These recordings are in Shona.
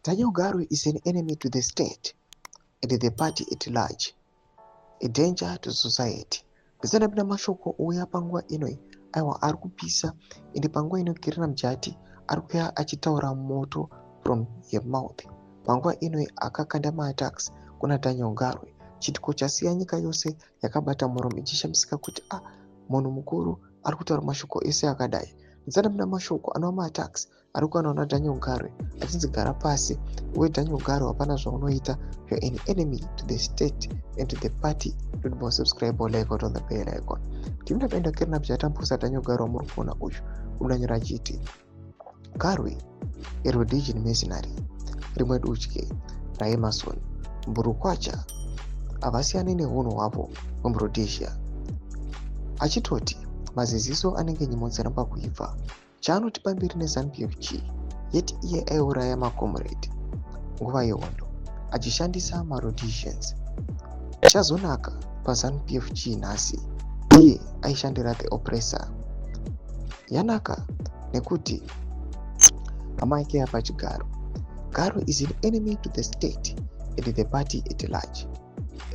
Daniel Garwe is an enemy to the state and the party at large, a danger to society. Ndisandapinda mashoko ouya panguva ino, aiwa, ari kupisa. Ende panguva ino Kerina Mujati ari kuya achitaura moto from her mouth. Panguva ino akakanda maattacks kuna Daniel Garwe, chitiko chasiya nyika yose yakabata muromo ichishamisika kuti a ah, munhu mukuru ari kutaura mashoko ese akadai. Ndisandapinda mashoko anova maattacks ari kuwana una Daniel Garwe achinzi, "Gara pasi iwe Daniel Garwe, hapana zvaunoita, you are an enemy to the state and to the party." Don't subscribe or like on the bell icon. Timudapenda Kerina Mujati Daniel Garwe wamuri kuona uyu unanyora achiti, "Garwe, Rhodesian mercenary, rimwe dutye raEmerson Mburukwacha, havasiyani neunhu hwavo hwemuRhodesia." Achitoti maziziso anenge nyimo dzaramba kuibva, chaanoti pamberi neZANU PF chii, yet iye aiuraya macomrade nguva yehondo achishandisa maRhodesians? Chazonaka paZANU PF chii nhasi, iye aishandira the oppressor? Yanaka nekuti hama yake yapachigaro. Garwe is an enemy to the state and the party at large,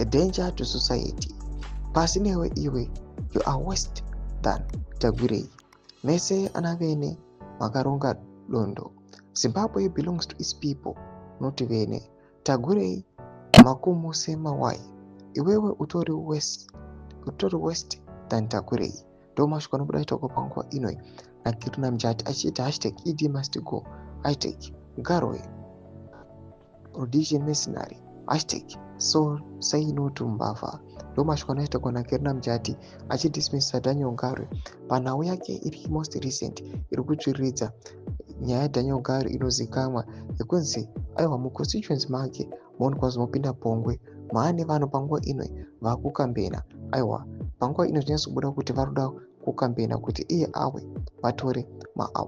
a danger to society. Pasi newe iwe, you are worse than Tagwirei. Mese ana vene makaronga dondo. Zimbabwe belongs to its people, not vene. Tagwirei makumuse mawai, iwewe utori worse, utori worse than Tagwirei. Ndo mashoko anobuda itoko panguva inoi naKirina Mujati achiita #EDmustgo, #Garwe Rhodesian mercenary, #SayNoToMbavha. Ndo mashoko anoita kuona Kerina Mujati achidismissa Daniel Garwe panhau yake iri most recent iri kutsviriridza nyaya yaDaniel Garwe inozikamwa yekunzi, aiwa, muconstituency make maonekwa zvinopinda pongwe maane vanhu panguva ino vaakukambena. Aiwa, panguva ino zvinyatsobuda kuti vari kuda kukambena kuti iye awe vatore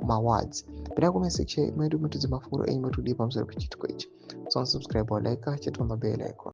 mawards. Pinda comment section medu mutudze mafungiro enyu, motodii pamusoro pechiitiko ichi? So subscribe or like, chete pamabell icon.